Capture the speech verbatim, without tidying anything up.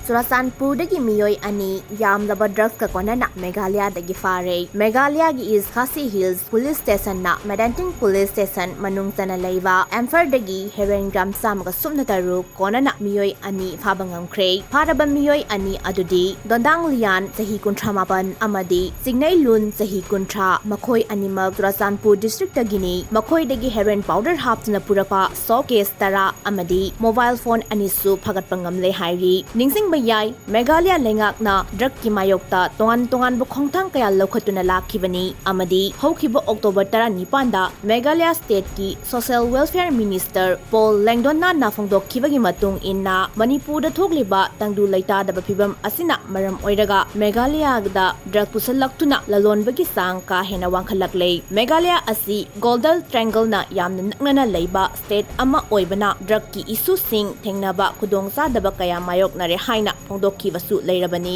ꯆꯨꯔꯥꯆꯥꯟꯄꯨꯔꯗꯒꯤ ꯃꯤꯑꯣꯏ ꯑꯅꯤ ꯌꯥꯝꯂꯕ ꯗ꯭ꯔꯒꯁꯀ ꯀꯣꯟꯅꯅ ꯃꯦꯘꯥꯂꯌꯥꯗꯒꯤ ꯐꯥꯔꯦ꯫ ꯃꯦꯘꯥꯂꯌꯥꯒꯤ ꯏꯁ ꯈꯥꯁꯤ ꯍꯤꯜꯁ ꯄꯨꯂꯤꯁ ꯁ꯭ꯇꯦꯁꯟꯅ ꯃꯦꯗꯦꯟꯇꯤꯡ ꯄꯨꯂꯤꯁ ꯁ꯭ꯇꯦꯁꯟ ꯃꯅꯨꯡ ꯆꯟꯅ ꯂꯩꯕ ꯑꯦꯝꯐꯔꯗꯒꯤ ꯍꯦꯔꯣꯏꯟ ꯒ꯭ꯔꯥꯝ ꯆꯥꯝꯃꯒ ꯁꯨꯞꯅ ꯇꯔꯨꯛ ꯀꯣꯟꯅꯅ ꯃꯤꯑꯣꯏ ꯑꯅꯤ ꯐꯥꯕ ꯉꯝꯈ꯭ꯔꯦ꯫ ꯐꯥꯔꯕ ꯃꯤꯑꯣꯏ ꯑꯅꯤ ꯑꯗꯨꯗꯤ ꯗꯣꯟꯗꯥꯡ ꯂꯤꯌꯥꯟ, ꯆꯍꯤ ꯀꯨꯟꯊ꯭ꯔꯥ ꯃꯥꯄꯟ, ꯑꯃꯗꯤ ꯆꯤꯡꯅꯩꯂꯨꯟ, ꯆꯍꯤ ꯀꯨꯟꯊ꯭ꯔꯥ, ꯃꯈꯣꯏ ꯑꯅꯤꯃꯛ ꯆꯨꯔꯥꯆꯥꯟꯄꯨꯔ ꯗꯤꯁꯇ꯭ꯔꯤꯛꯇꯒꯤꯅꯤ꯫ ꯃꯈꯣꯏꯗꯒꯤ ꯍꯦꯔꯣꯏꯟ ꯄꯥꯎꯗꯔ ꯍꯥꯞꯇꯨꯅ ꯄꯨꯔꯛꯄ ꯁꯣꯞ ꯀꯦꯁ ꯇꯔꯥ ꯑꯃꯗꯤ ꯃꯣꯕꯥꯏꯜ ꯐꯣꯟ ꯑꯅꯤꯁꯨ ꯐꯥꯒꯠꯄ ꯉꯝꯂꯦ ꯍꯥꯏꯔꯤ꯫ ꯅꯤꯡꯁꯤꯡꯕ ꯌꯥꯏ, ꯃꯦꯘꯥꯂꯌꯥ ꯂꯩꯉꯥꯛꯅ ꯗ꯭ꯔꯒꯀꯤ ꯃꯥꯌꯣꯛꯇ ꯇꯣꯉꯥꯟ ꯇꯣꯉꯥꯟꯕ ꯈꯣꯡꯊꯥꯡ ꯀꯌꯥ ꯂꯧꯈꯠꯇꯨꯅ ꯂꯥꯛꯈꯤꯕꯅꯤ ꯑꯃꯗꯤ ꯍꯧꯈꯤꯕ ꯑꯣꯛꯇꯣꯕꯔ ꯇꯔꯥꯅꯤꯄꯥꯟꯗ ꯃꯦꯘꯥꯂꯌꯥ ꯁ꯭ꯇꯦꯠꯀꯤ ꯁꯣꯁꯤꯌꯦꯜ ꯋꯦꯜꯐꯤꯌꯔ ꯃꯤꯅꯤꯁꯇꯔ ꯄꯣꯜ ꯂꯦꯡꯗꯣꯟꯅꯥꯅ ꯐꯣꯡꯗꯣꯛꯈꯤꯕꯒꯤ ꯃꯇꯨꯡ ꯏꯟꯅ, ꯃꯅꯤꯄꯨꯔꯗ ꯊꯣꯛꯂꯤꯕ ꯇꯪꯗꯨ ꯂꯩꯇꯥꯗꯕ ꯐꯤꯕꯝ ꯑꯁꯤꯅ ꯃꯔꯝ ꯑꯣꯏꯔꯒ ꯃꯦꯘꯥꯂꯌꯥꯗ ꯗ꯭ꯔꯒ ꯄꯨꯁꯜꯂꯛꯇꯨꯅ ꯂꯂꯣꯟꯕꯒꯤ ꯆꯥꯡ ꯀꯥ ꯍꯦꯟꯅ ꯋꯥꯡꯈꯠꯂꯛꯂꯦ꯫ ꯃꯦꯘꯥꯂꯌꯥ ꯑꯁꯤ ꯒꯣꯜꯗꯟ ꯇ꯭ꯔꯥꯏꯡꯒꯜꯅ ꯌꯥꯝꯅ ꯅꯛꯅꯅ ꯂꯩꯕ ꯁ꯭ꯇꯦꯠ ꯑꯃ ꯑꯣꯏꯕꯅ ꯗ꯭ꯔꯒꯀꯤ ꯏꯁꯨꯁꯤꯡ ꯊꯦꯡꯅꯕ ꯈꯨꯗꯣꯡꯆꯥꯗꯕ ꯀꯌꯥ ꯃꯥꯌꯣꯛꯅꯔꯦ ꯍꯥꯏꯅ ꯐꯣꯡꯗꯣꯛꯈꯤꯕꯁꯨ ꯂꯩꯔꯕꯅꯤ꯫